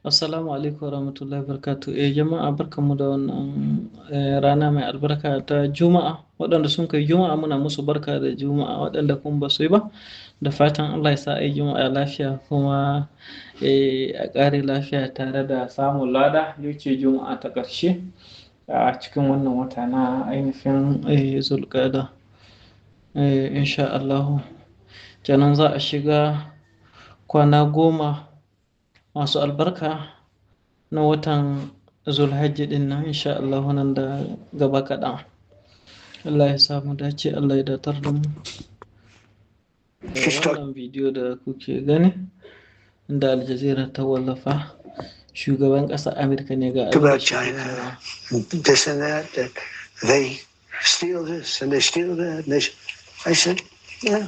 Assalamu alaikum warahmatullahi wabarakatuh. Jama'a barkanmu da wannan rana mai albarka ta Juma'a. Waɗanda sun kai Juma'a muna musu barka da Juma'a, waɗanda kuma ba su yi ba, da fatan Allah ya sa a yi Juma'a lafiya kuma a ƙare lafiya tare da samun lada. Yau ce Juma'a ta ƙarshe a cikin wannan wata na ainihin Zulqa'ada. Insha Allahu. Kenan za a shiga kwana 10 masu albarka na watan Zulhajji ɗin nan insha Allahu nan da gaba kaɗan. Allah ya sa mu dace, Allah ya datar da mu. Wannan bidiyo da kuke gani da Al Jazeera ta wallafa, shugaban ƙasar Amurka ne ga abin da about shi ke China, cewa. This and that, that they steal this and they steal that. And they, I said, "Yeah,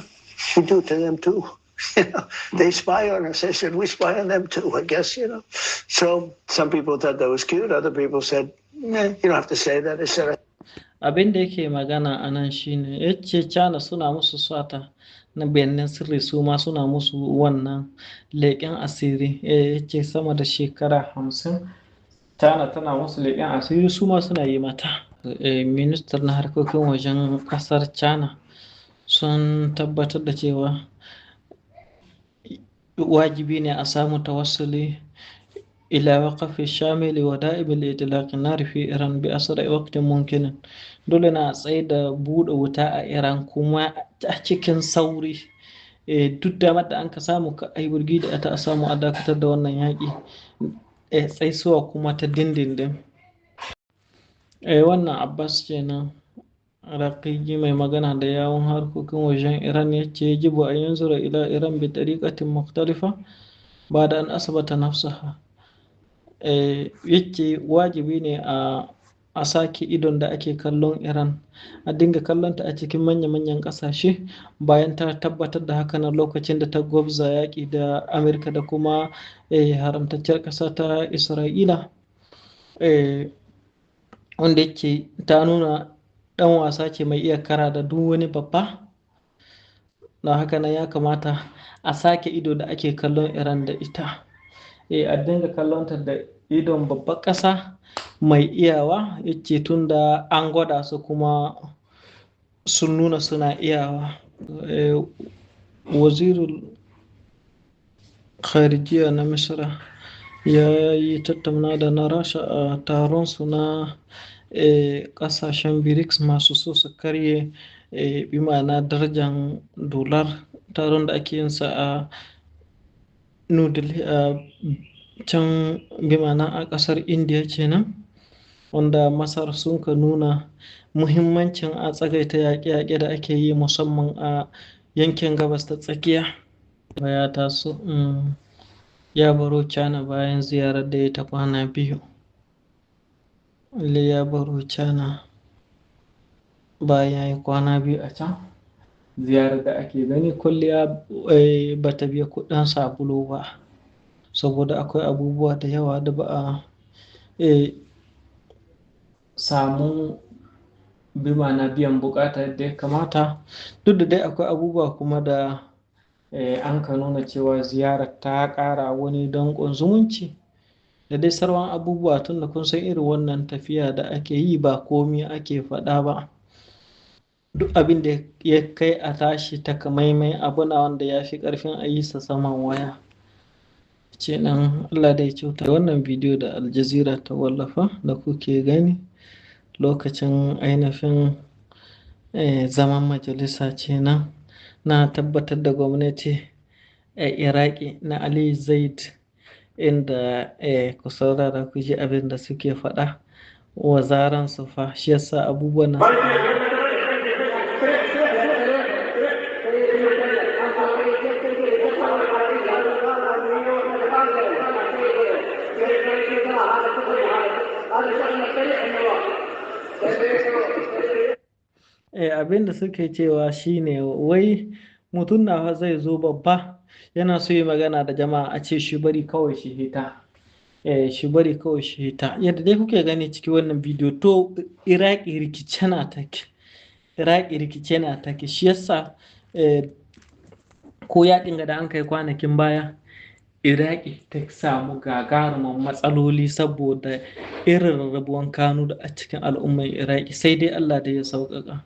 we do it to them too. They spy on us." I said, "We spy on them too, I guess." So some people thought that was cute. Other people said, "Nah, you don't have to say that." I said, Abin da yake magana a nan shine ya ce China suna musu sata na bayanan sirri, su ma suna musu wannan leƙen asiri. Ya ce sama da shekara 50 China tana musu leƙen asiri, su ma suna yi mata. Ministan na harkokin wajen ƙasar China sun tabbatar da cewa wajibi ne a samu tawassuli ila waqfi shamili wa da'im li itlaq an-nar fi Iran bi asra'i waqtin mumkin. Dole na a tsaida da buɗe wuta a Iran kuma a cikin sauri. Duk damar da an ka samu ka ai burgi da ita a samu a dakatar da wannan yaƙi. Tsaisuwa kuma ta dindindin. Wannan Abbas kenan Araghchi, mai magana da yawun harkokin wajen Iran, ya ce yajibu an yanzura ila Iran bi tariqatin mukhtalifa ba'da an asbata nafsaha. Yace wajibi ne a sake idon da ake kallon Iran, a dinga kallonta a cikin manya-manyan ƙasashe bayan ta tabbatar da haka nan lokacin da ta gwabza yaƙi da Amurka da kuma haramtacciyar ƙasa ta Isra'ila. Wanda yake ta nuna ɗan wasa ce mai iya kara da duk wani babba. Don haka nan ya kamata a sake ido da ake kallon Iran da ita. A dinga kallonta da idon babbar ƙasa mai iyawa, yace tun da an gwada su kuma sun nuna suna iyawa. Wazirul Kharijiya na Misra ya yi tattauna da na Rasha a taron su na ƙasashen BRICS masu so su karye bi ma'ana darajar dolar, taron da ake yin sa a New Delhi a can, bi ma'ana a ƙasar India kenan, wanda Masar sun ka nuna muhimmancin a tsagaita yaƙe-yaƙe da ake yi musamman a yankin Gabas ta Tsakiya. Ya taso ya baro China bayan ziyarar da ya ta kwana 2. Lalle ya baro China bayan ya yi kwana 2 a can. Ziyarar da ake gani kwalliya ba ta biya kuɗin sabulu ba, saboda akwai abubuwa da yawa da ba a samu bi ma'ana biyan buƙata yadda ya kamata. Duk da dai akwai abubuwa kuma da an ka nuna cewa ziyarar ta ƙara wani danƙon zumunci da dai sauran abubuwa, tunda kun san irin wannan tafiya da ake yi ba komi ake faɗa ba. Duk abin da ya kai a tashi takamaimai abu na wanda ya fi ƙarfin a yi sa saman waya. Ce nan Allah dai kyauta. Wannan bidiyo da Al Jazeera ta wallafa da kuke gani lokacin ainihin zaman majalisa ce nan na tabbatar da gwamnati a Iraki na Ali Zaid, inda ku saurara ku ji abin da suke faɗa wazaran su fa, shi yasa abubuwan nan. Abin da suke cewa shine wai mutum na fa zai zo babba yana so yi magana da jama'a, a ce shi bari kawai shi hita. Shi bari kawai shi hita. Yadda dai kuke gani cikin wannan bidiyo, to Iraki rikice na take. Iraki rikice na take. Shi yasa ko yaƙin ga da an kai kwanakin baya, Iraki ta samu gagarumin matsaloli saboda irin rarrabuwan kanu da a cikin al'ummar Iraki, sai dai Allah da ya sauƙaƙa.